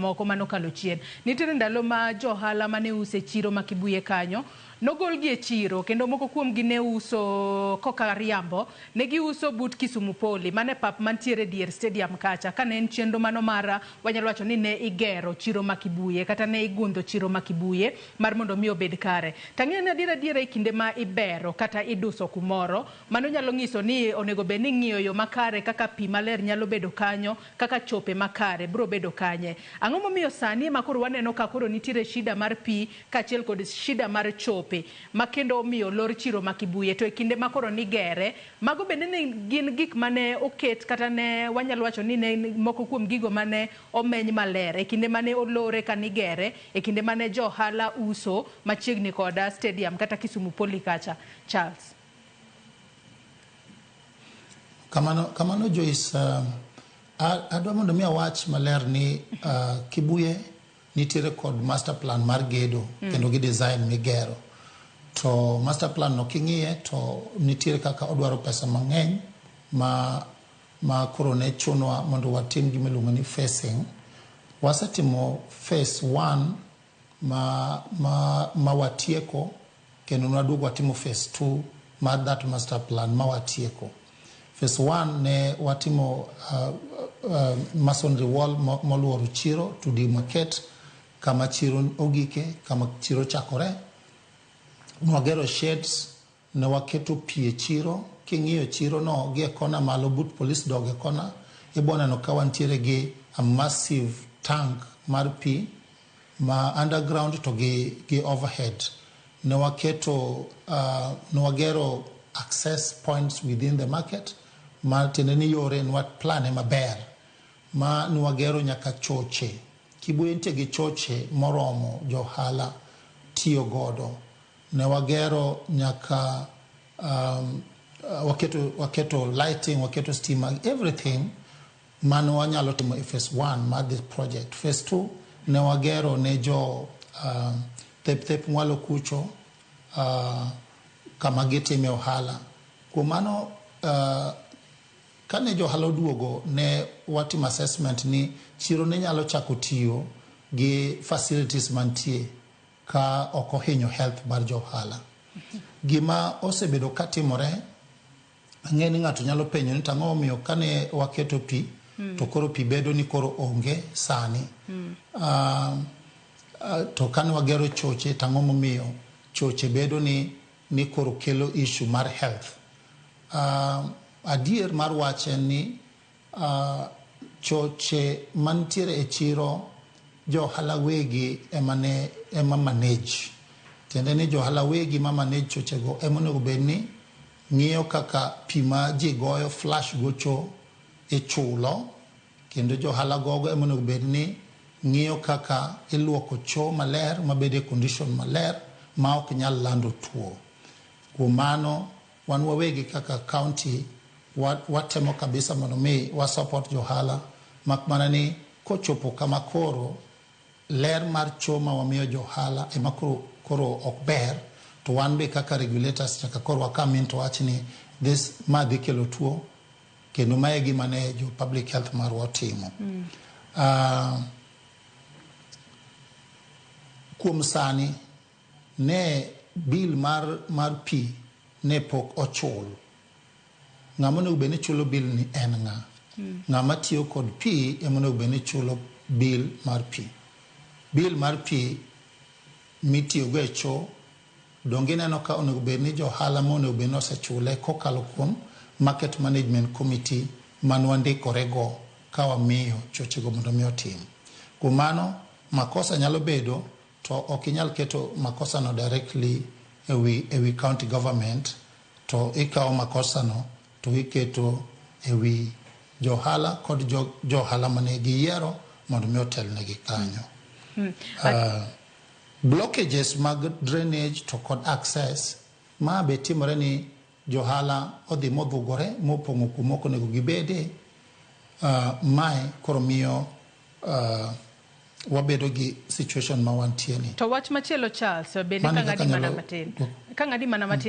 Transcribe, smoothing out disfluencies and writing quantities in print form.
moko manokalo chien. Nitiere ndalo ma jo ohala mane uso e chiro ma Kibuye kanyo nogolgi e chiro kendo moko kuomgi ne uso koka riambo, ne giuso but Kisumu Poly mane pap mantiere dier stadium kacha kane en chenro mano mar wanyalo wacho ni ne igero chiro ma Kibuye kata ne igundho chiro ma Kibuye mar mondo mi obed kare. Tang'eyo ni adier adiera e kinde ma ibero kata iduso kumoro, mano nyalo nyiso ni onego bed ni ing'iyo yo makare kaka pi maler nyalo bedo kanyo, kaka chope makare biro bedo kanye. Ang'o momiyo sani ema koro waneno ka koro nitiere shida mar pi kaachiel kod shida mar chope ma kendo omiyo olor chiro ma Kibuye to e kinde ma koro nigere, mago bende ne gin gik mane oket kata ne wanyalo wacho ni ne moko kuom gigo mane omeny maler e kinde mane olore kanigere, e kinde mane jo ohala uso machiegni koda stadium kata Kisumu Poly kacha. Charles. Kamano, kamano Joyce, adwa mondo mi awach maler ni Kibuye nitiere kod master plan mar gedo kendo gi design migero. To master plan no king'iye to nitiere kaka odwaro pesa mang'eny ma koro ne chunwa mondo watim gima iluongo ni phasing. Wasetimo phase 1 ma watieko kendo nwaduogo watimo phase 2 mar that master plan ma watieko. Phase 1 ne watimo masonry wall moluoro chiro to demarcate kama chiro ogike, kama chiro chakore. Nwagero sheds, ne waketo pi e chiro. King'iyo chiro no gi e kona malo but police dog e kona, ibo neno ka wantiere gi a massive tank mar pi ma underground to gi overhead. Ne waketo, ne wagero access points within the market, ma tiende ni yore ne waplane maber, ma ne wagero nyaka choche. Kibuye nitie gi choche moromo jo ohala tiyo godo. Ne wagero nyaka waketo lighting, waketo stima, everything mane wanyalo timo e phase 1 mar this project. Phase 2 ne wagero ne jo thep thep mwalo kucho kama gitime ohala. Kuom mano kane jo ohala oduogo ne watimo assessment ni chiro ne nyalo chako tiyo gi facilities mantie ka ok ohinyo health mar jo ohala. Gima osebedo katimore, ang'e ni ng'ato nyalo penjo ni tang'o momiyo kane waketo pi to koro pi bedo ni koro onge sani. To kane wagero choche tang'o momiyo choche bedo ni koro kelo issue mar health. Adier mar wach en ni choche mantiere e chiro jo ohala wegi ema manage. Tiende ni jo ohala wegi ma manage chochego ema onego bed ni ng'iyo kaka pi ma ji goyo flush go cho ichulo, kendo jo ohala gogo ema onego bed ni ng'iyo kaka iluoko cho maler mabedo e condition maler ma ok nyal lando tuo. Kuom mano wan wawegi kaka county watemo kabisa mondo mi wa support jo ohala, mak mana ni kochopo kama koro ler mar cho ma wamiyo jo ohala ema koro ok ber, to wan be kaka regulators nyaka koro wa come in to wach ni this ma dhi kelo tuo, kendo mae gima ne jo public health marwa otimo. Kuom sani ne bill mar pi ne pok ochul. Ng'ama onego bed ni chulo bill ni en ng'a? Ng'ama tiyo kod pi ema onego bed ni chulo bill mar pi. Bill mar pi mitiyogo e cho, donge ineno ka onego bed ni jo ohala ma onego bed ni osechule kokalo kuom Market Management Committee mane wandikorego ka wamiyo chochego mondo mi otim. Kuom mano, makosa nyalo bedo to ok inyal keto makosa no directly ewi county government, to ikawo makosa no to iketo ewi jo ohala kod jo ohala mane giyiero mondo mi otelnegi kanyo. Blockages mag drainage to kod access ma be timore ni jo ohala odhi modhugore mopong'o kuma ok onego gibede. Mae koro miyo wabedo gi situation ma wantie ni. To wach machielo Charles, bende ka ng'adi mana matin. Ka ng'adi mana matin.